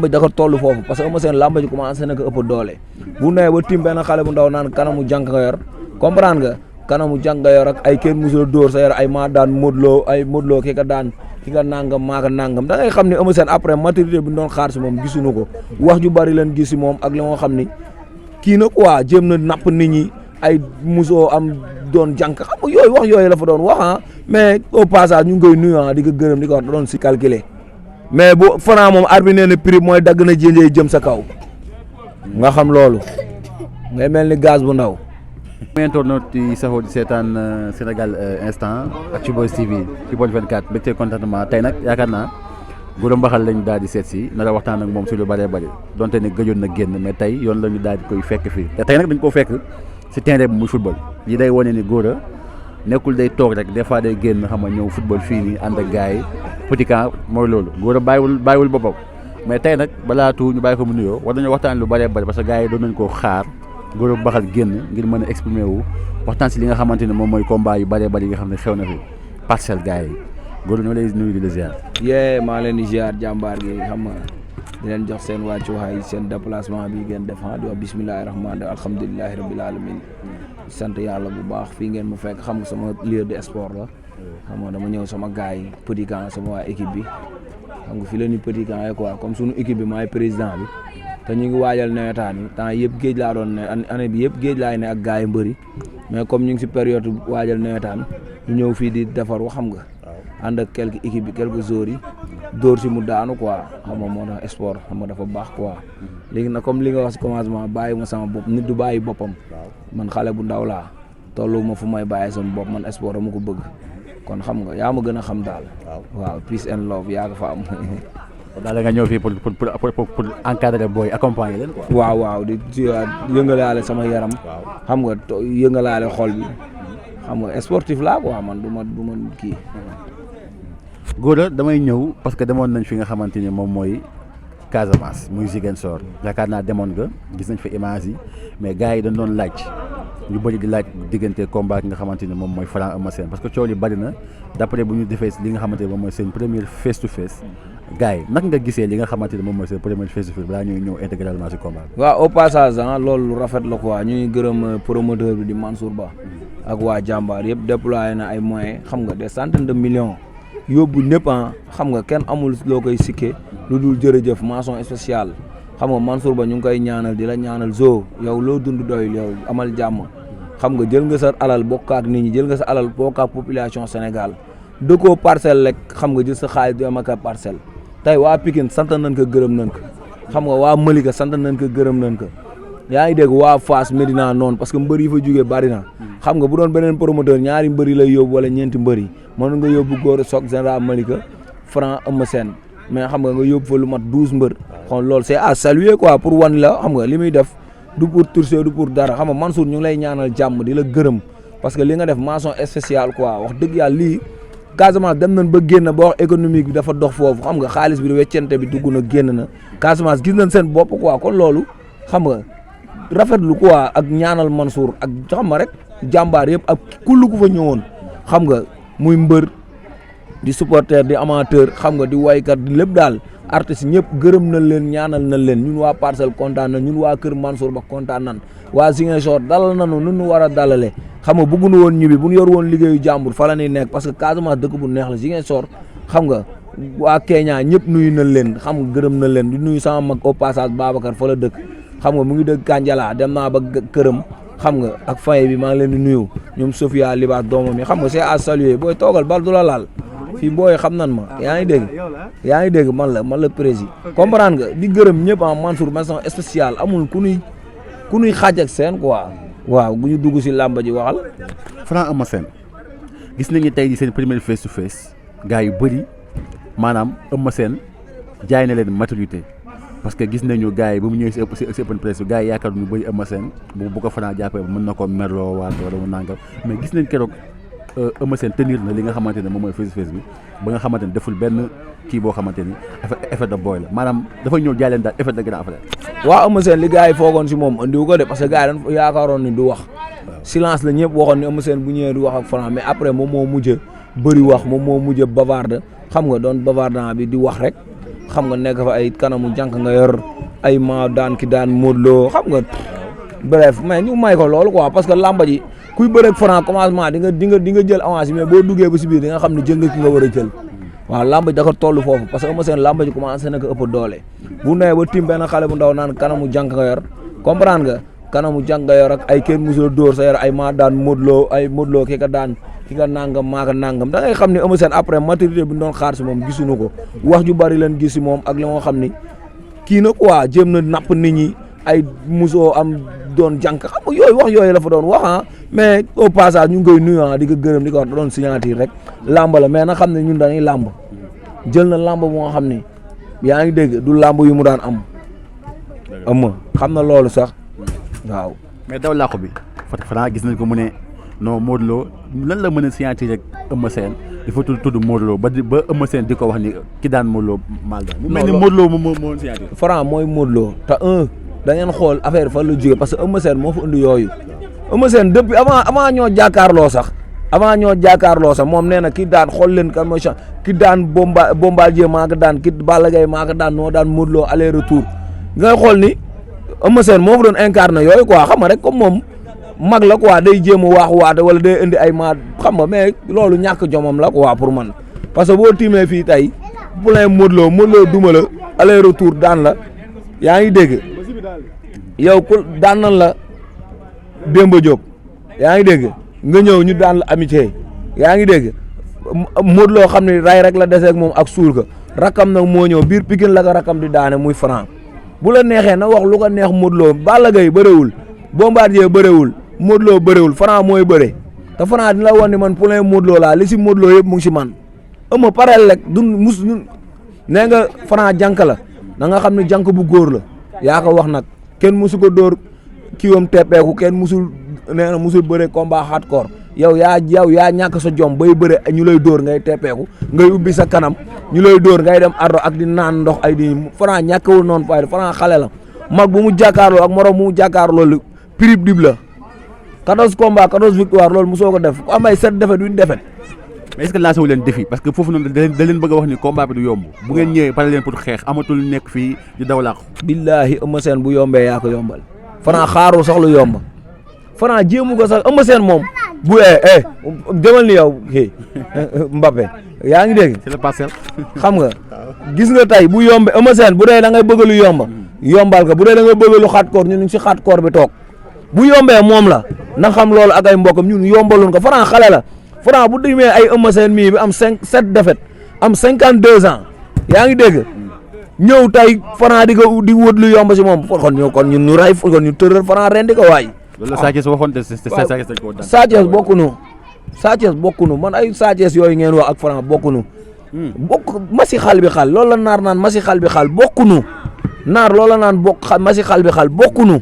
da ko toll foofu parce que Eumeu Sène làmb ji commencé na ko ëpp doole bu nee ba tim benn xale bu ndaw naan kanamu jànk nga yor comprendre nga kanamu jànk nga yor ak ay kenn musula dóor sa yor ay maa daan Modou Lo ki ka daan ki nga nangam maa ka nangam da ngay xam ne Eumeu Sène après maturité bi ñu doon xaar si moom gisuñu ko wax ju bari leen gis si moom ak li nga xam ni kii na quoi jéem na napp nit ñi ay musoo am doon jànk xam nga yooyu wax yooyu la fa doon wax ah mais au passage ñu ngi koy nuyu ah di ko gërëm di ko wax da doon si calculer mais bu Franc moom arbitre nee na prix mooy dagg na jénjee jëm sa kaw nga xam loolu ngay mel ni gaz bu ndaw. internautes yi safoo di seetaan Sénégal instant ak ci Boys TV People 24 mbégte contentement tey nag yaakaar naa Gora Mbaxal lañu daal di seet si nar a waxtaan ak moom si lu bëree bëri donte ne gëjoon na génn mais tey yoon la ñu daal di koy fekk fii te tey nag dañ koo fekk si terrain bi muy football yi day wane ni Gora nekkul day toog rek des fois day génn xam nga ñëw football fii nii ànd ak gars yi petit camp mooy loolu Gora bàyyiwul boppam mais tey nag balaatu ñu bàyyi ko mu nuyoo war nañu waxtaan lu bëree bëri parce que gars yi doon nañ koo xaar Gora Mbaxal génn ngir mën a exprimer wu waxtaan si li nga xamante ne moom mooy combat yu bëree bëri yi nga xam ne xew na fi parcelle gars yi Gora ñoo lay nuyu di la ziar. yee maa leen di ziar jàmbaar gi xam nga di leen jox seen wàccuwaay seen déplacement bi ngeen def di wax bismillahi rahmaani alhamdulilahi rabil alamin sant yàlla bu baax fii ngeen ma fekk xam nga sama lieu de sport la xam nga dama ñëw sama gars yi petit camp sama waa équipe bi xam nga fi la ñu petit camp yi quoi comme sunu équipe bi maay président bi te ñu ngi waajal nawetaan yi temps yëpp géej laa doon ne année bi yëpp géej laay ne ak gars yi mbëri mais comme ñu ngi si période waajal nawetaan ñu ñëw fii di defar wax xam nga ànd ak quelques équipe bi quelques joueurs yi dóor si mu daanu quoi xam nga moo tax sport xam nga dafa baax quoi léegi nag comme li nga wax si commencement bàyyi ma sama bopp nit du bàyyi boppam man xale bu ndaw laa tollu ma fu may bàyyi sama bopp man sport dama ko bëgg kon xam nga yaa ma gën a xam daal waaw peace and love yaa ko fa am daal nga ñëw fii pour encadrer booy accompagner leen quoi. waaw di yëngalaale sama yaram xam nga yëngalaale xol bi xam nga sportif laa quoi man du ma kii Gora damay ñëw parce que demoon nañ fi nga xamante ni moom mooy Casamance muy Ziguinchor yaakaar naa demoon nga gis nañ fa image yi mais gars yi dañ doon laaj ñu bëri di laaj diggante combat ki nga xamante ni moom mooy Franc Eumeu Sène parce que coow li bëri na d'après bu ñu defee li nga xamante ni moom mooy seen première face to face gars yi naka nga gisee li nga xamante ni moom mooy seen première face to face balaa ñuy ñëw intégralement si combat bi. waaw au passage loolu rafet la quoi ñu ngi gërëm promoteur bi di Mansour Ba ak waa jàmbaar yëpp déployé na ay moyens xam nga des centaines de millions. yóbbu ñëpp xam nga kenn amul loo koy sikkee lu dul jërëjëf mention spéciale xam nga Mansour Ba ñu ngi koy ñaanal di la ñaanal zo yow loo dund doyul yow amal jàmm xam nga jël nga sa alal bokk ak nit ñi jël nga sa alal bokk ak population Sénégal dëkkoo parcelle rek xam nga jël sa xaalis du am ak parcelle tey waa Pikine sant nañ ko gërëm nañ ko xam nga waa Malika sant nañ ko gërëm nañ ko yaa ngi dégg waa Fass Médina noonu parce que mbër yi fa jógee bari na xam nga bu doon beneen promoteur ñaari mbër yi lay yóbbu wala ñeenti mbër yi mën nga yóbbu Gora Sock général Malika Franc Eumeu Sène mais xam nga yóbbu fa lu mat 12 mbër kon loolu c'est à saluer quoi pour wan la xam nga li muy def du pour tourser du pour dara xam nga Mansour ñu ngi lay ñaanal jàmm di la gërëm parce que li nga def mention spéciale quoi wax dëgg yàlla lii Casamance dem nañ ba génn ba wax économique bi dafa dox foofu xam nga xaalis bi weccente bi dugg na génn na Casamance gis nañ seen bopp quoi kon loolu xam nga rafetlu quoi ak ñaanal Mansour ak xam nga rek jàmbaar yëpp ak kullu ku fa ñëwoon xam nga muy mbër di supporter di amateur xam nga di waykat di lépp daal artistes ñëpp gërëm nañ leen ñaanal nañ leen ñun waa Parcelles kontaan nañ ñun waa Kër Mansour Ba kontaan nañ waa Ziguinchor dalal nañu nu ñu war a dalale xam nga bëgguñu woon ñibbi bu ñu yor woon liggéeyu jàmbur fa la ñuy nekk parce que Casamance dëkk bu neex la Ziguinchor xam nga waa Kenya ñëpp nuyu nañ leen xam nga gërëm nañ leen di nuyu sama mag au passage Babacar fa la dëkk xam nga mu ngi dëkk Kanjala dem naa ba këram xam nga ak faye bi maa ngi leen di nuyu ñoom Sofia Libaas doomam yi xam nga c'est à saluer booy toogal bal du la laal fii booy xam nan ma yaa ngi dégg man la président comprendre nga di gërëm ñëpp Mansour mention spéciale amul ku nuy xaaj ak seen quoi waaw bu ñu dugg si làmba ji waxal. Franc Eumeu Sène gis nañu tey di seen première face to face gars yu bëri maanaam Eumeu Sène jaay na leen maturité parce que gis nañu gars yi ba mu ñëwee si open press gars yi yaakaar ñu bëri Eumeu Sène bu ko Franc jàppee mën na ko merloo waat wala mu nangam mais gis nañ keroog Eumeu Sène tenir na li nga xamante ne moom mooy face to face bi ba nga xamante ne deful benn kii boo xamante ni effet de boy la maanaam dafa ñëw jaay leen daal effet de grand frère. waaw Eumeu Sène li gars yi foogoon si moom andiwu ko de parce que gars yi dañ yaakaaroon ni du wax silence la ñëpp waxoon ni Eumeu Sène bu ñëwee du wax ak Franc mais après moom moo mujj bëri wax moom moo mujj bavarde xam nga doon bavardant bi di wax rek xam nga nekk fa ay kanamu jànk nga yor ay ma daan ki daan Modou Lo xam nga bref mais ñu may ko loolu quoi parce que lamba ji kuy bëreeg Franc commencement di nga jël avance mais boo duggee ba si biir di nga xam ne jël nga ki nga war a jël waaw lamba ji da ko toll foofu parce que ama seen lamba ji commencé na ko ëpp doole bu nee ba tim benn xale bu ndaw naan kanamu jànk nga yor comprendre nga kanamu jànk nga yor ak ay kenn musul dóor sa yor ay ma daan Modou Lo ki ka daan ki nga nangam maaka nangam da ngay xam ne ama seen après maturité bi ñu doon xaar si moom gisuñu ko wax ju bari leen gis si moom ak li nga xam ni kii na quoi jéem na napp nit ñi ay musoo am doon jànk xam nga yooyu wax yooyu la fa doon wax ah mais au passage ñu ngi koy nuyu di ko gërëm di ko wax da doon signature rek làmb la mais na xam ne ñun dañuy làmb jël na làmb bu nga xam ni yaa ngi dégg du làmb yu mu daan am xam na loolu sax waaw. mais daw làqu bi Franc gis nañ ko mu ne non Modou Lo lan la mën a signature rek Eumeu Sène il faut tudd Modou Lo ba Eumeu Sène di ko wax ni ki daan Modou Lo mal da mu mel ni Modou Lo moo signature. Franc mooy Modou Lo te da ngeen xool affaire fan la jógee parce que Eumeu Sène moo fa indi yooyu Eumeu Sène depuis avant ñoo jàkkaarloo sax moom nee na ki daan xool leen kan mooy ki daan Bombardier maa ko daan ki Balla Gaye maa ko daan noo daan Modou Lo aller retour ngay xool ni Eumeu Sène moo fa doon incarné yooyu quoi xam nga rek comme moom mag la quoi day jéem a waaxu waate wala day indi ay ma xam nga mais loolu ñàkk jomam la quoi pour man parce que boo tiimee fii tey plein Modou Lo duma la aller retour daan la yaa ngi dégg yow ku daan nan la Demba Diop yaa ngi dégg nga ñëw ñu daan la amitié yaa ngi dégg Modou Lo xam ne ray rek la deseeg moom ak suul ka rakam nag moo ñëw biir Pikine la ko rakam di daane muy Franc bu la neexee na wax lu ko neex Modou Lo Balla Gaye bëréwul Bombardier bëréwul Modou Lo bëréwul Franc mooy bëre te Franc dina la woon ni man plein Modou Lo laa li si Modou Lo yëpp mu ngi si man ëmma pareel rek nee nga Franc jànk la da nga xam ne jànk bu góor la yaa ko wax nag kenn musu ko dóor kiiwam teppeeku kenn musul nee na musul bëre combat hardcore yow yaa ñàkk sa jom bay bëre ñu lay dóor ngay teppeeku ngay ubbi sa kanam ñu lay dóor ngay dem ardo ak di naan ndox ay di Franc ñàkkawul noonu fayda Franc xale la mag bu mu jàkkaarloo ak morom bu mu jàkkaarloo lu prib dib la 14 combats 14 victoire loolu mosoo ko def ku am ay 7 défaites 8 défaites. mais est-ce que lancé wu leen défi parce que foofu noonu da leen bëgg a wax ni combat bi du yomb bu ngeen ñëwee pare leen pour xeex amatul nekk fii di daw làqu. billaahi Eumeu Sène bu yombee yaa ko yombal Franc xaaru sax lu yomb Franc jéemu ko sax Eumeu Sène moom bu demal ni yow Mbappé yaa ngi dégg. c'est le parcelle. xam nga gis nga tey bu yombee Eumeu Sène bu dee da ngay bëgg lu yomb yombal ko bu dee da ngay bëgg lu xaatkoor ñun ñu si xaatkoor bi toog bu yombee moom la na xam loolu ak ay mbokam ñun yombaloon ko Franc xale la Franc bu demee ay Eumeu Sène mii bi am 7 défaites am 52 ans yaa ngi dégg ñëw tey Franc di wut lu yomb si moom kon ñun ñu ray kon ñu tëral Franc rendi ko waay. loolu la Sa Thiès waxoon te Sa Thiès dañ ko daan. Sa Thiès bokkunu man ay Sa Thiès yooyu ngeen wax ak Franc bokkunu. masi xal bi xal loolu la naar naan masi xal bi xal bokkunu naar loolu la naan masi xal bi xal bokkunu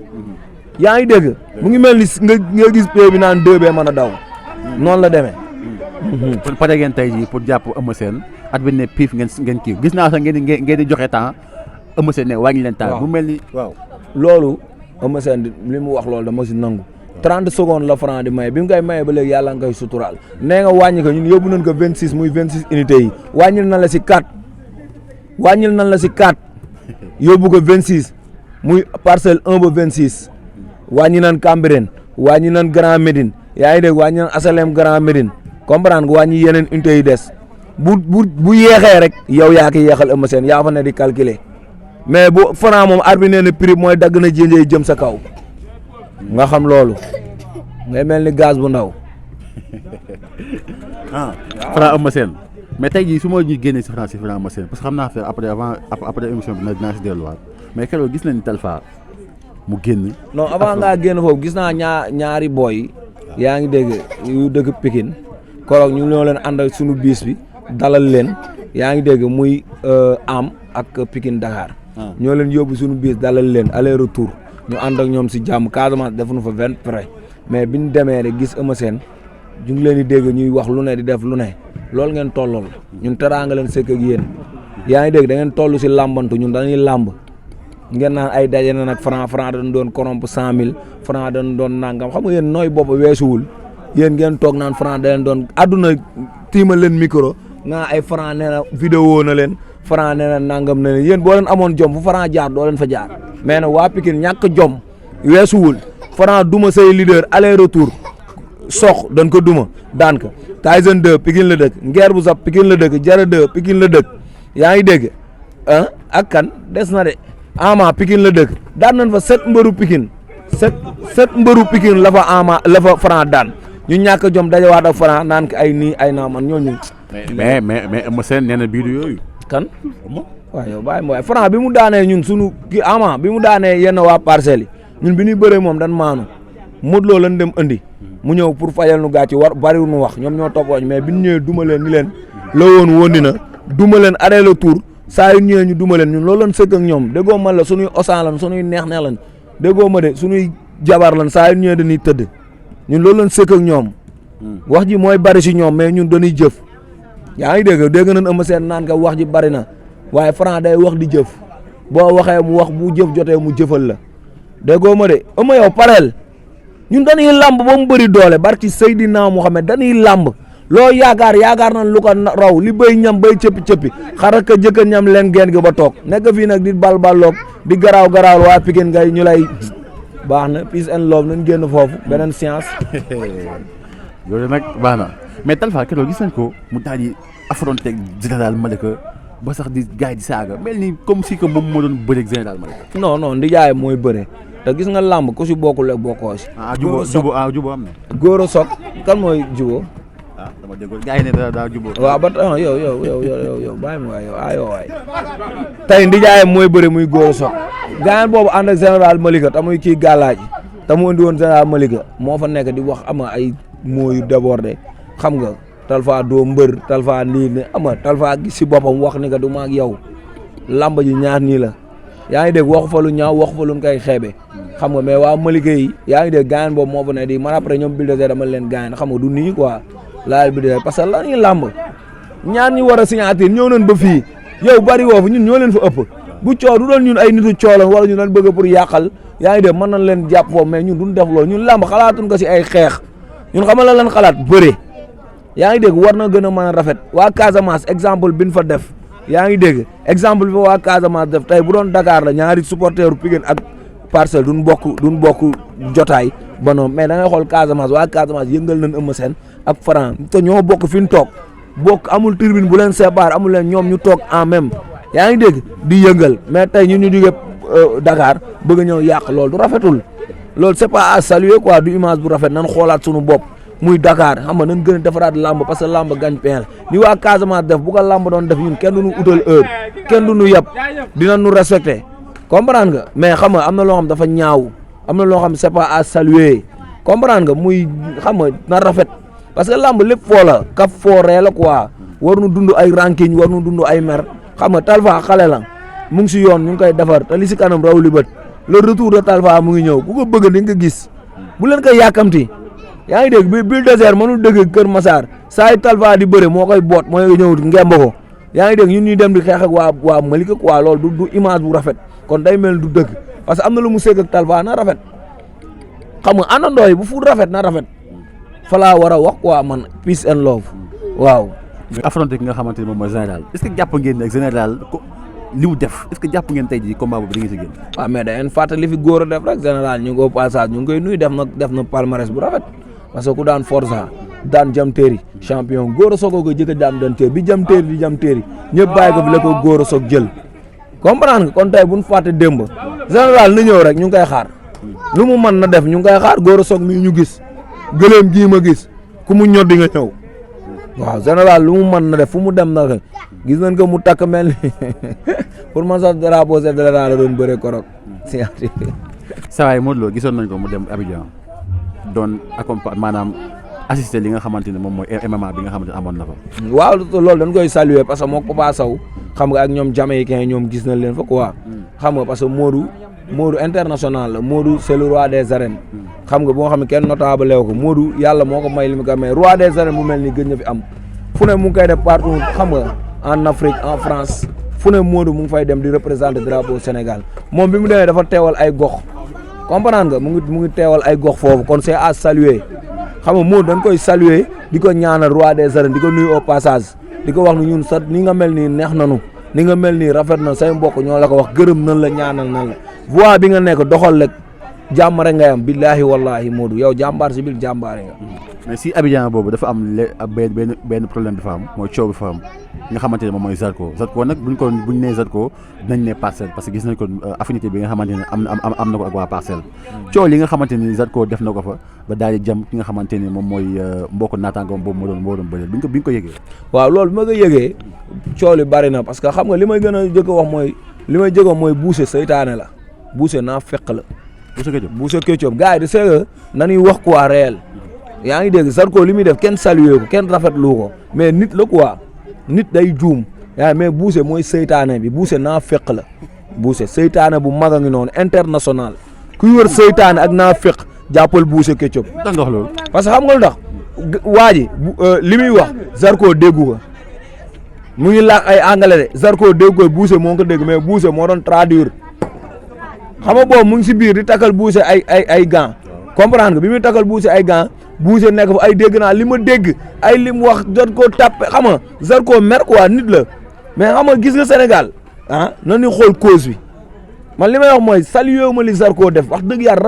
yaa ngi dégg mu ngi mel ni nga gis pay bi naan 2 bee mën a daw noonu la demee. kon pare ngeen tey jii pour jàpp Eumeu Sène at bi ne piif ngeen kii gis naa sax ngeen di joxe temps Eumeu Sène ne wàññi leen temps. bu mel ni waaw loolu Eumeu Sène li mu wax loolu dama si nangu 30 secondes la Franc di may bi mu koy maye ba léegi yàlla nga koy suturaal nee nga wàññi ko ñun yóbbu nañ ko 26 muy 26 unités yi wàññil na la si 4 yóbbu ko 26 muy parcelle 1 ba 26 wàññi nañ Cambérène wàññi nañ Grand Médine yaa ngi dégg wàññi nañ Asalem Grand Médine comprendre nga wàññi yeneen unités yi des bu yeexee rek yow yaa ki yeexal Eumeu Sène yaa fa ne di calculer mais bu Franc moom arbitre nee na prix mooy dagg na jénjee jëm sa kaw nga xam loolu ngay mel ni gaz bu ndaw. Franc Eumeu Sène mais tey jii su ma ñuy génnee si Franc Eumeu Sène parce que xam naa fi après émission bi dinaa si delluwaat mais keroog gis nañ Talfa mu génn. non avant ngaa génn foofu gis naa ñaari boy yaa ngi dégg yu dëkk Pikine koroog ñu ñoo leen ànd ak sunu biis bi dalal leen yaa ngi dégg muy am ak Pikine Dakar. ñoo leen yóbbu suñu biis dalal leen aller retour ñu ànd ak ñoom si jàmm Casamance defuñu fa 20 près mais biñ demee rek gis Eumeu Sène ñu ngi leen di dégg ñuy wax lu ne di def lu ne loolu ngeen tollool ñun teraanga leen sëkk ak yéen yaa ngi dégg da ngeen toll si làmbantu ñun dañuy làmb ngeen naan ay daje na nag Franc dañ doon corrompre 100 000 Franc dañ doon nangam xam nga yéen nooy bopp weesuwul yéen ngeen toog naan Franc da leen doon àdduna tiimal leen micro nga ay Franc nee na vidéo na leen Franc nee na nangam ne yéen boo leen amoon jom fu Franc jaar doo leen fa jaar mais nag waa Pikine ñàkk jom weesuwul Franc duma say leader aller retour sox dañ ko duma daan ko Tyson 2 Pikine la dëkk Nguer bu Zap Pikine la dëkk Jara 2 Pikine la dëkk yaa ngi dégg ak kan des na de Ama Pikine la dëkk daan nañ fa 7 mbëru Pikine 7 mbëru Pikine la fa Ama la fa Franc daan ñu ñàkk jom dajawaat ak Franc naan ko ay nii ay naa man ñooñu. mais Eumeu Sène nee na bii du yooyu. kan waaw yow bàyyi ma waaye Franc bi mu daanee ñun sunu kii Ama bi mu daanee yenn waa parcelles yi ñun bi ñuy bëree moom dan maanu Modou Lo lañ dem andi mu ñëw pour fajal nu gàcce war bariwul nu wax ñoom ñoo topp mais bi ñu ñëwee duma leen ni leen la woon wondi na duma leen arrêté le tour saa yu ñëwee ñu duma leen ñun loolu lañ sëkk ak ñoom déggoo man la suñuy osaan lan suñuy neex lan déggoo ma de suñuy jabar lan saa yu ñëwee dañuy tëdd ñun loolu lañ sëkk ak ñoom wax ji mooy bari si ñoom mais ñun dañuy jëf yaa ngi dégg nañ Eumeu Sène naan ka wax ji bari na waaye Franc day wax di jëf boo waxee mu wax bu jëf jotee mu jëfal la déggoo ma de Eumeu yow pareel ñun dañuy làmb ba mu bëri doole barki Seydina Muhammad dañuy làmb loo yaakaar nañ lu ko raw li bay ñam bay cëppi xaraka jëkka ñam leen geen gi ba toog nekk fii nag di balballoog di garaaw waa Pikine ngay ñu lay baax na peace and love nañ génn foofu beneen science loolu nag baax na mais Talfa keroog gis nañ ko mu daal di affronté général Malika ba sax di gars yi di saaga mel ni comme si que moom moo doon bëre ak général Malika. non ndijaay mooy bëre te gis nga làmb ku si bokkul ak bokkoo si. jubo am na. góor a soog kan mooy jubo. dama déggoon gars yi ne daa jubo. waaw ba yow bàyyi ma waay yow ayoo waay tey ndijaay mooy bëre muy góor a soog gaañal boobu ànd ak général Malika te muy kii gàllaaji te mu indi woon général Malika moo fa nekk di wax ama ay mooyu débordé xam nga Talfa doo mbër Talfa lii ne ama Talfa gis si boppam wax ni que du ma ak yow làmb ji ñaar nii la yaa ngi dégg waxu fa lu ñaaw waxu fa lu koy xeebe xam nga mais waa Malika yi yaa ngi dégg gaañan boobu moo fa ne di man après ñoom Bulldozer dama leen gaañan xam nga du nii quoi laal Bulldozer parce que la ñuy làmb ñaar ñi war a signature ñëw nañ ba fii yow bari woo fa ñun ñoo leen fa ëpp bu coow du doon ñun ay nitu cooloon wala ñu doon bëgg pour yàqal yaa ngi dégg mën nañ leen jàpp foofu mais ñun duñ def loolu ñun làmb xalaatuñ ko si ay xeex ñun xamal la lan xalaat bëre yaa ngi dégg war na gën a mën a rafet waa Casamance exemple bi ñu fa def yaa ngi dégg exemple bi fa waa Casamance def tey bu doon Dakar la ñaari supporteru Pikine ak Parcelles duñ bokk jotaay ba noonu mais da ngay xool Casamance waa Casamance yëngal nañ Eumeu Sène ak Franc te ñoo bokk fi ñu toog bokk amul tribune bu leen séparé amul leen ñoom ñu toog en même yaa ngi dégg di yëngal mais tey ñun ñu jóge Dakar bëgg a ñëw yàq loolu du rafetul loolu c'est pas à saluer quoi du image bu rafet nan xoolaat suñu bopp muy Dakar xam nga nañ gën a defaraat làmb parce que làmb gagne-pain la ni waa Casamance def bu ko làmb doon def ñun kenn du ñu utal heure kenn du ñu yab dina ñu respecté comprendre nga mais xam nga am na loo xam dafa ñaaw am na loo xam c'est pas à saluer comprendre nga muy xam nga na rafet parce que làmb lépp foo la kaf fooree la quoi war nu dund ay ranking war nu dund ay mer xam nga Talfa xale la mu ngi si yoon ñu ngi koy defar te li si kanam raw li bët le retour de Talfa mu ngi ñëw ku ko bëgg di nga ko gis bu leen koy yàkkamti yaa ngi dégg bi Bulldozer mënul dëgg Kër Massar saa yu Talfa di bëre moo koy boot mooy ñëw ngemb ko yaa ngi dégg ñun ñuy dem di xeex ak waa Malika quoi loolu du image bu rafet kon day mel du dëgg parce que am na lu mu seeg ak Talfa na rafet xam nga àndandoo yi bu fu rafet na rafet fa laa war a wax quoi man peace and love waaw. affronté ki nga xamante ne moom mooy général est-ce que jàpp ngeen ne général ko li mu def est-ce que jàpp ngeen tey jii combat boobu di nga si génn. waaw mais da ngeen fàttali fi góor a def rek général ñu ngi ko passage ñu ngi koy nuyu def na palmarès bu rafet parce que ku daan Forza daan jam téeri champion góor a soog ko jëkk daan doon téeri bi jam téeri di jam téeri ñëpp bàyyi ko fi la ko góor a soog jël comprendre nga kon tey bu ñu fàtte démb général na ñëw rek ñu ngi koy xaar lu mu mën na def ñu ngi koy xaar góor a soog mi ñu gis gëléem gii ma gis ku mu ñor di nga ñëw waaw général lu mu mën na def fu mu dem na gis nañ ko mu takk mel ni pour man sax drapeau chef de l'État la doon bëree korok si saa waay Modou Lo gisoon nañ ko mu dem Abidjan doon accompagner maanaam assister li nga xamante ne moom mooy MMA bi nga xamante ne amoon na fa. waaw loolu dañ koy saluer parce que moom Papa Sow xam nga ak ñoom Jamaïcain ñoom gis nañ leen fa quoi xam nga parce que Modou international la Modou c'est le roi des arènes xam nga boo xam ne kenn notable leew ko Modou yàlla moo ko may li mu ko may roi des arènes bu mel ni gën na fi am fu ne mu ngi koy def partout xam nga en Afrique en France fu ne Modou mu ngi fay dem di représenter drapeau Sénégal moom bi mu demee dafa teewal ay gox comprendre nga mu ngi teewal ay gox foofu kon c'est à saluer xam nga Modou dañ koy saluer di ko ñaanal roi des arènes di ko nuyu au passage di ko wax ni ñun sa ni nga mel nii neex nanu ni nga mel nii rafet na say mbokk ñoo la ko wax gërëm nan la ñaanal nan la voie bi nga nekk doxal rek jàmm rek ngay am billaahi wallaahi Modou yow jàmbaar si biir jàmbaare nga. mais si Abidjan boobu dafa am benn problème dafa am mooy coow bi fa am nga xamante ne moom mooy Zarko nag buñ nee Zarko dinañ ne Parcelles parce que gis nañ ko affinité bi nga xamante ne am na ko ak waa Parcelles. coow li nga xamante ni Zarko def na ko fa ba daal di jam ki nga xamante ni moom mooy mbokk naataangoom boobu moo doon bëreel bi nga ko yëgee. waaw loolu bi ma ko yëgee coow li bari na parce que xam nga li may gën a jëkk wax mooy Boucher seytaane la Boucher naa fekk la. Boucher Ketchup gars yi di seega nañuy wax quoi réel yaa ngi dégg Zarko li muy def kenn salué ko kenn rafetlu ko mais nit la quoi nit day juum yaa mais Boucher mooy seytaane bi Boucher naa fekk la Boucher seytaane bu mag a ngi noonu international kuy wër seytaane ak naa fekk jàppal Boucher Ketchup. da nga wax loolu. parce que xam nga lu tax waa ji li muy wax Zarko déggu ko mu ngi làkk ay anglais de Zarko déggu ko Boucher moo ko dégg mais Boucher moo doon traduire xam nga boobu mu ngi si biir di takkal Boucher ay gants comprendre nga bi muy takkal Boucher ay gants Boucher nekk fa ay dégg naa li ma dégg ay li mu wax jot koo tàppe xam nga Zarko mer quoi nit la mais xam nga gis nga Sénégal ah na ñu xool cause bi man li may wax mooy salué ma li Zarko def wax dëgg yàlla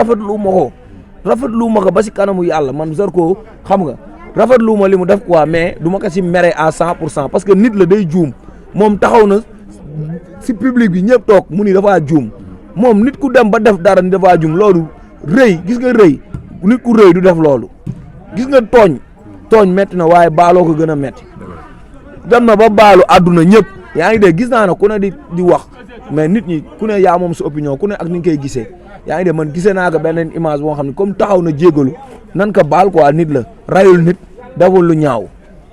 rafetlu ma ko ba si kanamu yàlla man Zarko xam nga rafetlu ma li mu def quoi mais du ma ko si mere à 100% parce que nit la day juum moom taxaw na si public bi ñëpp toog mu ni dafaa juum moom nit ku dem ba def dara ni dafaa juum loolu rëy gis nga rëy nit ku rëy du def loolu gis nga tooñ metti na waaye baaloo ko gën a metti dem na ba baalu àdduna ñëpp yaa ngi dégg gis naa ne ku ne di wax mais nit ñi ku ne yaa moom sa opinion ku ne ak ni nga koy gisee yaa ngi dégg man gisee naa ko beneen image boo xam ne comme taxaw na jégalu nan ko baal quoi nit la rayul nit deful lu ñaaw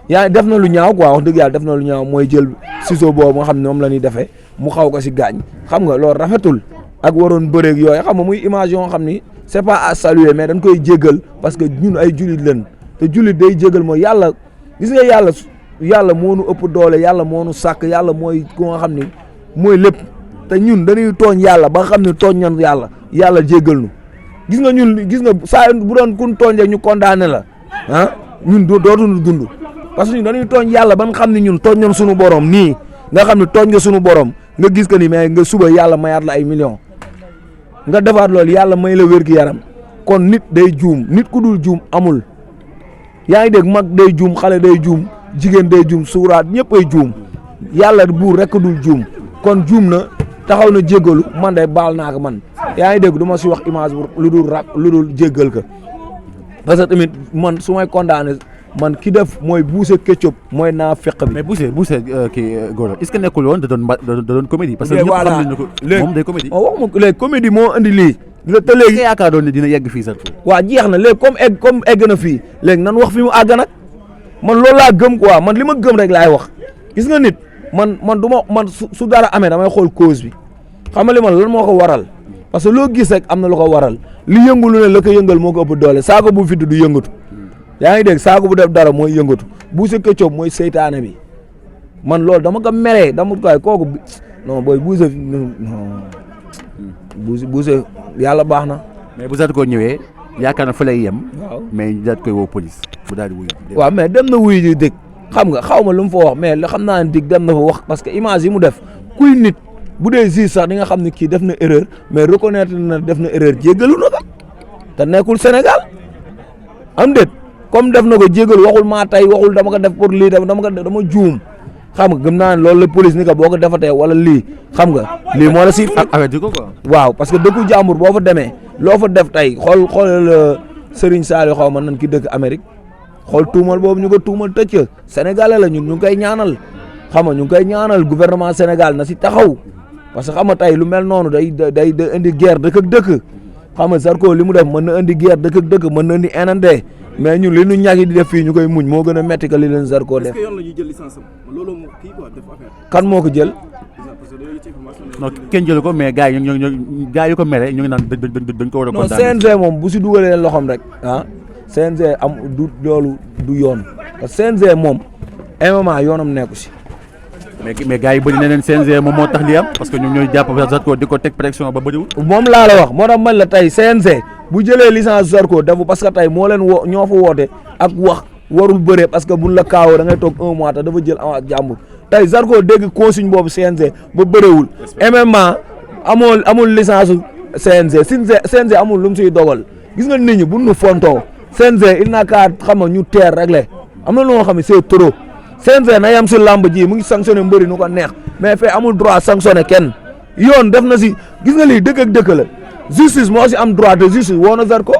yaa def na lu ñaaw quoi wax dëgg yàlla def na lu ñaaw mooy jël ciseau boobu nga xam ne moom la ñuy defee mu xaw ko si gaañ xam nga loolu rafetul ak waroon bëreeg yooyu xam nga muy image yoo xam ni c'est pas à saluer mais dañ koy jégal parce que ñun ay jullit lañ te jullit day jégal mooy yàlla gis nga yàlla moo nu ëpp doole yàlla moo nu sàkk yàlla mooy ku nga xam ni mooy lépp te ñun dañuy tooñ yàlla ba nga xam ne tooñ ñan yàlla jégal nu gis nga saa bu doon kun tooñ rek ñu condamné la ah ñun dootuñu dund parce que ñun dañuy tooñ yàlla ba nga xam ne ñun tooñ ñan suñu borom nii nga xam ne tooñ nga suñu borom nga gis que ni mais nga suba yàlla mayaat la ay millions nga defaat loolu yàlla may la wér gi yaram kon nit day juum nit ku dul juum amul yaa ngi dégg mag day juum xale day juum jigéen day juum suuraat ñëpp ay juum yàlla buur rek dul juum kon juum na taxaw na jéggalu man de baal naa ko man yaa ngi dégg du ma si wax image lu dul jéggal ko parce que tamit man su may condamné man ki def mooy Boucher Ketchup mooy naa fekk bi. mais Boucher kii Gora est-ce que nekkul woon da doon comédie. parce que ñëpp xam nañu ko moom day comédie. wax ma léegi comédie moo andi lii. te léegi yaakaar doon ne dina yegg fii sax. waaw jeex na léegi comme egg na fii léegi nan wax fi mu àgg nag man loolu laa gëm quoi man li ma gëm rek laay wax gis nga nit man du ma man su dara amee damay xool cause bi xam nga li man lan moo ko waral parce que loo gis rek am na lu ko waral li yëngu lu ne la ko yëngal moo ko ëpp doole saako bu fidd du yëngatu yaa ngi dégg saako bu def dara mooy yëngatu Boucher Ketchup mooy seytaane bi man loolu dama ko meree dama koy kooku non booy Boucher yàlla baax na. mais bu Zarko ñëwee yaakaar na fa lay yem. waaw mais ñu daal koy woo police bu daal di wuyu. waaw mais dem na wuyu di dëgg xam nga xaw ma lu mu fa wax mais xam naa ne dig dem na fa wax parce que image yi mu def kuy nit bu dee juge sax di nga xam ne kii def na erreur mais reconnaître na def na erreur jéggalu na ko te nekkul Sénégal am déet comme def na ko jéggalu waxul maa tey waxul dama ko def pour lii dama juum xam nga gëm naa ne loolu la police ni ko boo ko defatee wala lii xam nga lii moo la si arrêté ko quoi. waaw parce que dëkku jàmbur boo fa demee loo fa def tey xoolal Serigne Saliou xaw ma nan ki dëkk Amérique xool tuumal boobu ñu ko tuumal tëj ka sénégalais la ñun ñu ngi koy ñaanal xam nga ñu ngi koy ñaanal gouvernement Sénégal na si taxaw parce que xam nga tey lu mel noonu day indi guerre dëkk ak dëkk xam nga Zarko li mu def mën na indi guerre dëkk ak dëkk mën na indi inondé mais ñun li ñu ñàkk di def fii ñu koy muñ moo gën a metti que li leen Zarko def. est-ce que yoon la ñuy jël licence am loolu moo kii quoi def affaire. kan moo ko jël. non kenn jëlu ko mais gars yi gars yi ko mere ñu ngi naan dañ ko war a. non CNG moom bu si dugalee loxoom rek ah CNG am du loolu du yoon parce que CNG moom MMA yoonam nekku si. mais gars yi bëri na leen CNG moom moo tax li am parce que ñoom ñooy jàpp Zarko di ko teg pression ba bëriwul. moom laa la wax moo tax man la tey CNG bu jëlee licence Zarko defu parce que tey moo leen ñoo fa woote ak wax warul bëree parce que buñ la kaawoo da ngay toog 1 mois te dafa jël avance jàmbur tey Zarko dégg consigne boobu CNG ba bëreewul MMA amul licence CNG CNG amul lu mu siy dogal gis nga nit ñi bu nu fontoo CNG il n'a qu'à xam nga ñu teer réglé am na loo xam ne c'est trop CNG na yam si lamb ji mu ngi sanctionné mbëri nu ko neex mais fee amul droit sanctionné kenn yoon def na si gis nga lii dëkk ak dëkk la justice moo si am droit te justice woo na Zarko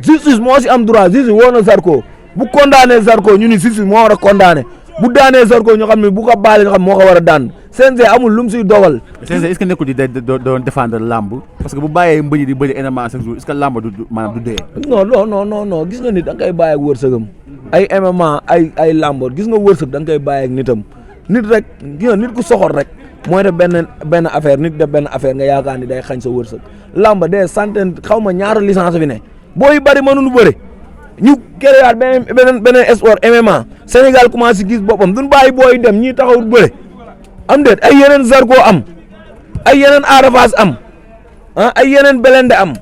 justice moo si am droit justice woo na Zarko bu condamné Zarko ñu ni justice moo war a condamné bu daanee Zarko ñu xam ne bu ko baale ñu xam moo ko war a daan CNG amul lu mu siy dogal. CNG est-ce que nekkul di doon défendre lamb parce que bu bàyyee mbëri di bëri MMA chaque jour est-ce que lamb du maanaam du dee. non gis nga nit da nga koy bàyyi ak wërsëgam ay MMA ay lamb gis nga wërsëg da nga koy bàyyi ak nitam nit rek gis nga nit ku soxor rek mooy def benn affaire nit def benn affaire nga yaakaar ni day xañ sa wërsëg lamb des centaines xaw ma ñaata licence fi ne booy bëri mënuñu bëri. ñu créaat beneen sport MMA Sénégal commencé gis boppam duñ bàyyi booy dem ñii taxawut bëre am déet ay yeneen Zarko am ay yeneen Ada Fass am ay yeneen Belende am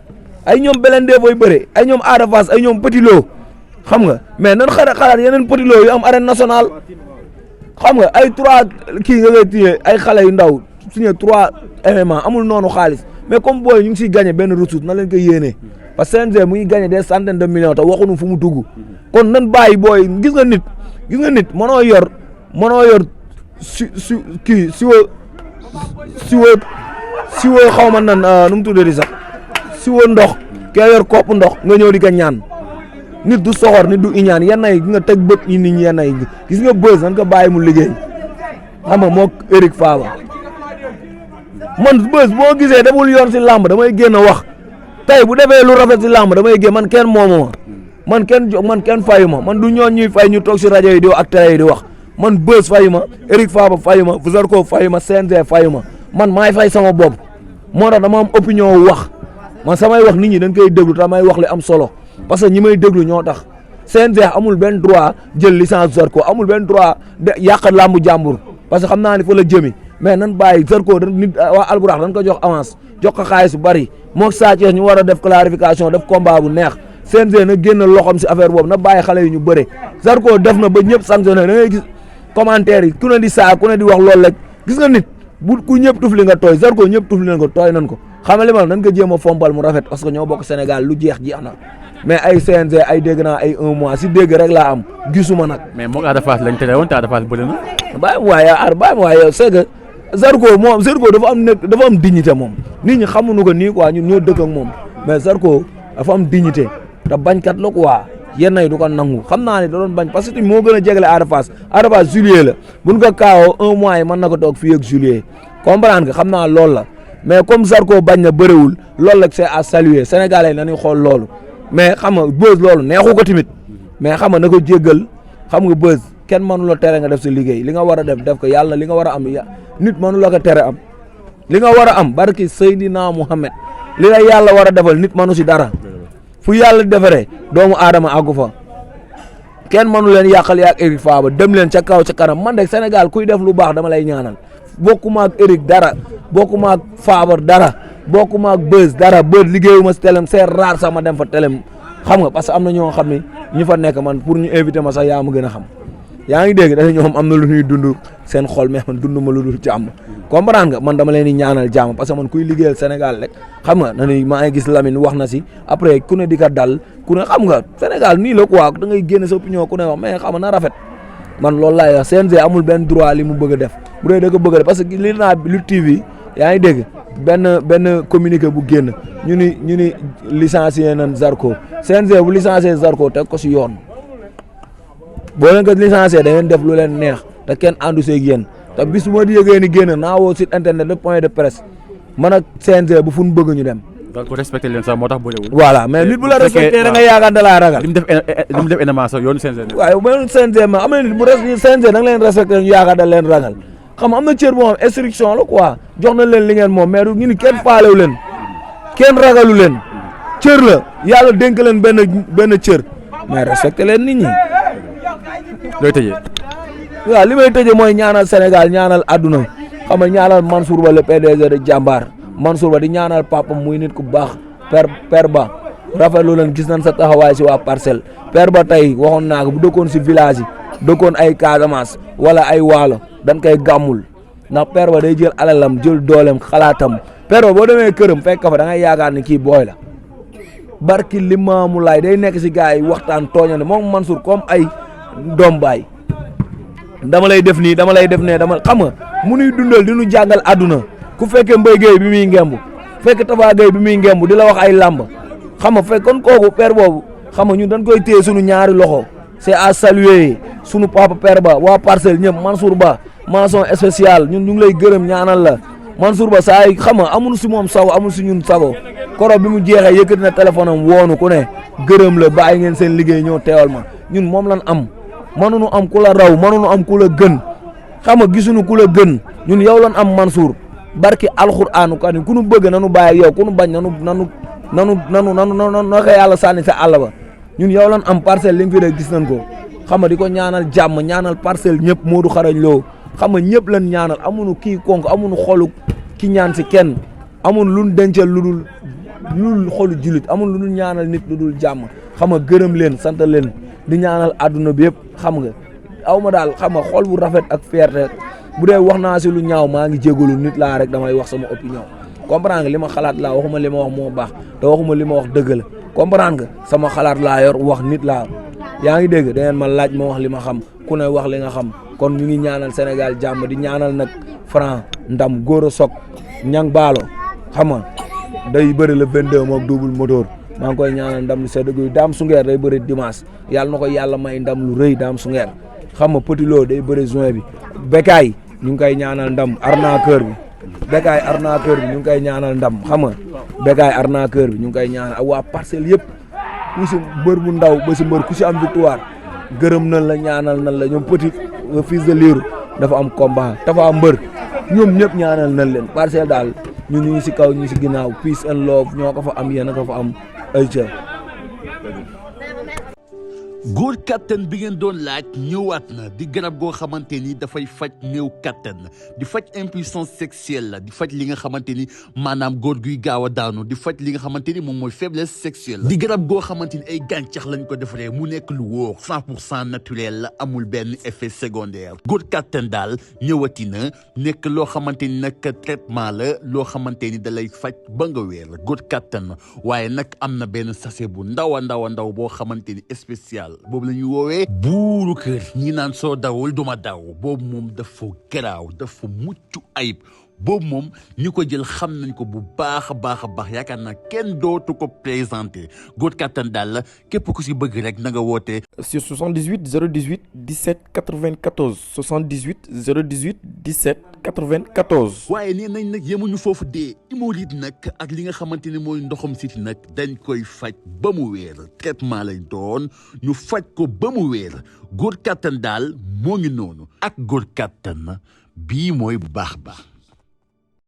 ay ñoom Belende booy bëre ay ñoom Ada Fass ay ñoom Petit Lo xam nga mais nan xalaat yeneen Petit Lo yu am arène nationale xam nga ay 3 kii nga koy téye ay xale yu ndaw signé 3 MMA amul noonu xaalis mais comme booy ñu ngi siy gagné benn ressource na leen koy yéenee parce que CNG mu ngi gagné des centaines de millions te waxuñu fu mu dugg kon nan bàyyi booy gis nga nit mënoo yor siwo xaw ma nan nu mu tuddee sax siwo ndox kee yor kopp ndox nga ñëw di ko ñaan nit du soxor nit du iñaan yenn yi nga teg bët yi nit ñi yenn yi gis nga bës nan ko bàyyi mu liggéey xam nga moo Eric Fava man bës boo gisee deful yoon si làmb damay génn wax tey bu defee lu rafet si làmb damay génn man kenn moomu ma man kenn fayu ma man du ñoon ñuy fay ñu toog si rajo yi di wax ak télé yi di wax man bës fayu ma Eric Fava fayu ma Zarko fayu ma CNG fayu ma man maay fay sama bopp moo tax dama am opinion wax man samay wax nit ñi dañ koy déglu te may wax li am solo parce que ñi may déglu ñoo tax CNG amul benn droit jël licence Zarko amul benn droit de yàq làmbu jàmbur parce que xam naa ni fa la jëmi mais nan bàyyi Zarko nit waa Alburax dañ ko jox avance jox ko xaalis bu bari moog Sa Thiès ñu war a def clarification def combat bu neex CNG na génn loxoom si affaire boobu na bàyyi xale yi ñu bëre Zarko def na ba ñëpp sanctionné da ngay gis commentaire yi ku ne di saa ku ne di wax loolu rek gis nga nit bu ku ñëpp tufli nga tooy Zarko ñëpp tufli nañ ko tooy nañ ko xam nga li ma nan ko jéem a fompal mu rafet parce que ñoo bokk Sénégal lu jeex na mais ay CNG ay dégg naa ay 1 mois si dégg rek laa am gisuma nag. mais moog Ada Fass lañ tere woon te Ada Fass bëri na. bàyyi ma waaye c'est que Zarko dafa am dignité moom nit ñi xamuñu ko nii quoi ñun ñoo dëkk ak moom mais Zarko dafa am dignité te bañkat la quoi yenn yi du ko nangu xam naa ne da doon bañ parce que moo gën a jegele Ada Fass juillet la buñ ko kaawoo 1 mois yi mën na ko toog fii ak juillet comprendre nga xam naa loolu la mais comme Zarko bañ na bëriwul loolu la c'est à saluer Sénégalais yi nañuy xool loolu mais xam nga buzz loolu neexu ko tamit mais xam nga na ko jéggal xam nga buzz kenn mënu la tere nga def sa liggéey li nga war a def ko yàlla li nga war a am nit mënu la ko tere am li nga war a am barki Seydina Muhammad li la yàlla war a defal nit mënu si dara fu yàlla defaree doomu aadama àggu fa kenn mënu leen yàqal yaa ak Eric Fava dem leen ca kaw ca kanam man de Sénégal kuy def lu baax dama lay ñaanal bokkuma ak Eric dara bokkuma ak Fava dara bokkuma ak Buzz dara Buzz liggéeyuma si telem c'est rare sax ma dem fa telem xam nga parce que am na ñoo xam ne ñu fa nekk man pour ñu invité ma sax yaa ma gën a xam yaa ngi dégg dafa ñoom am na lu ñuy dund seen xol mais man dund ma lu dul jàmm comprendre nga man dama leen di ñaanal jàmm parce que man kuy liggéeyal Sénégal rek xam nga na ni maa ngi gis Lamine wax na si après ku ne di ka dal ku ne xam nga Sénégal nii la quoi da ngay génne sa opinion ku ne wax mais xam nga na rafet man loolu laay wax CNG amul benn droit li mu bëgg a def bu dee da ko bëgg a def parce que li naa Lutte TV yaa ngi dégg benn communiqué bu génn ñu ni licencié nañ Zarko CNG bu licencié Zarko teg ko si yoon boo leen ko licencié da ngeen def lu leen neex te kenn àndu seeg yéen te bis bu ma di yëgee ni génn naa woo site internet le point de presse man ak CNG bu fu ñu bëgg ñu dem. donc respecté leen sax moo tax bëriwul. voilà mais nit bu la respecté da nga yaakaar da laa ragal. li mu def élément sax yoonu CNG. waaye bu CNG ma am na nit bu CNG da nga leen respecté ñu yaakaar da leen ragal xam am na cër boo xam instruction la quoi jox na leen li ngeen moom mais ñu ni kenn faalewu leen kenn ragalu leen cër la yàlla dénk leen benn cër mais respecté leen nit ñi. looy tëjee. waaw li may tëjee mooy ñaanal Sénégal ñaanal adduna xam nga ñaanal Mansour Ba le PDG de Jàmbaar Mansour Ba di ñaanal papam muy nit ku baax père Ba rafetlu leen gis nañ sa taxawaay si waa Parcelles père ba tey waxoon naa ko bu dëkkoon si village yi dëkkoon ay Casamance wala ay Waalo dañ koy gàmmul ndax père ba day jël alalam jël dooleem xalaatam père ba boo demee këram fekk fa da ngay yaakaar ni kii booy la barki Limaamu Laay day nekk si gars yi waxtaan tooñane moom Mansour comme ay doom baay dama lay def nii dama lay def ne dama xam nga mu nuy dundal di nu jàngal àdduna ku fekkee Mbaye Gueye bi muy ngemb fekk Tafa Gueye bi muy ngemb di la wax ay làmb xam nga fekk kon kooku père boobu xam nga ñun dañ koy téye suñu ñaari loxo c'est à saluer suñu papa père ba waa Parcelles ñëpp Mansour Ba mention spéciale ñun ñu ngi lay gërëm ñaanal la Mansour Ba saa yi xam nga amul si moom sago amul si ñun sago koro bi mu jeexee yëkkati na téléphone am woonu ku ne gërëm la bàyyi ngeen seen liggéey ñëw teewal ma ñun moom lan am mënuñu am ku la raw mënuñu am ku la gën xam nga gisuñu ku la gën ñun yow lan am Mansour barki alxuraanu kan ku nu bëgg nanu bàyyi ak yow ku nu bañ nanu naka yàlla sànni sa àll ba ñun yow lan am Parcelles li mu fi rek gis nañ ko xam nga di ko ñaanal jàmm ñaanal Parcelles ñëpp Modou Xarañ Lo xam nga ñëpp lan ñaanal amuñu kii konk amuñu xolu ki ñaan si kenn amuñu lu ñu dencal lu dul xolu julit amuñu lu ñu ñaanal nit lu dul jàmm xam nga gërëm leen sant leen di ñaanal àdduna bi yëpp xam nga aw ma daal xam nga xol bu rafet ak fierté bu dee wax naa si lu ñaaw maa ngi jégalu nit laa rek damay wax sama opinion comprendre nga li ma xalaat laa waxuma li ma wax moo baax te waxuma li ma wax dëgg la comprendre nga sama xalaat laa yor wax nit laa yaa ngi dégg da ngeen ma laaj ma wax li ma xam ku ne wax li nga xam kon ñu ngi ñaanal Sénégal jàmm di ñaanal nag Franc ndam góor a sok ñang baalo xam nga day bëri le 22 moom double moteur maa ngi koy ñaanal ndam lu sedd guy Dame Sungeer day bëri dimanche yàlla na ko yàlla may ndam lu rëy Dame Sungeer xam nga Petit Lo day bëri juin bi Bécaye ñu ngi koy ñaanal ndam arnaqueur bi Bécaye arnaqueur bi ñu ngi koy ñaanal ndam xam nga Bécaye arnaqueur bi ñu ngi koy ñaanal ak waa Parcelles yëpp ku si mbër bu ndaw ba si mbër ku si am victoire gërëm nañ la ñaanal nañ la ñoom Petit fils de Lirou dafa am combat dafa mbër ñoom ñëpp ñaanal nañ leen Parcelles daal ñun ñu ngi si kaw ñu ngi si ginnaaw peace and love ñoo ko fa am yéen a ko fa am ay góor kattan bi ngeen doon laaj ñëwaat na di garab goo xamante ni dafay faj néew kattan di faj impuissance sexuelle la di faj li nga xamante ni maanaam góor guy gaaw a daanu di faj li nga xamante ni moom mooy faiblesse sexuelle la di garab goo xamante ni ay gàncax lañ ko defaree mu nekk lu wóor 100% naturel la amul benn effet secondaire góor kattan daal ñëwati na nekk loo xamante ni nag traitement la loo xamante ni da lay faj ba nga wéer góor kattan waaye nag am na benn sachet bu ndaw a ndaw boo xamante ni spécial boobu la ñuy woowee buuru kër ñi naan soo dawul duma daw boobu moom dafa garaaw dafa mucc ayib boobu moom ñi ko jël xam nañ ko bu baax a baax yaakaar naa kenn dootu ko présenté góor kattan daal la képp ku si bëgg rek na nga woote sur 78 018 17 94 78 018 17 94. waaye nee nañ nag yemuñu foofu dee hémorroïde nag ak li nga xamante ne mooy ndoxam siti nag dañ koy faj ba mu wéer traitement lañ doon ñu faj ko ba mu wéer góor kattan daal moo ngi noonu ak góor kattan bii mooy bu baax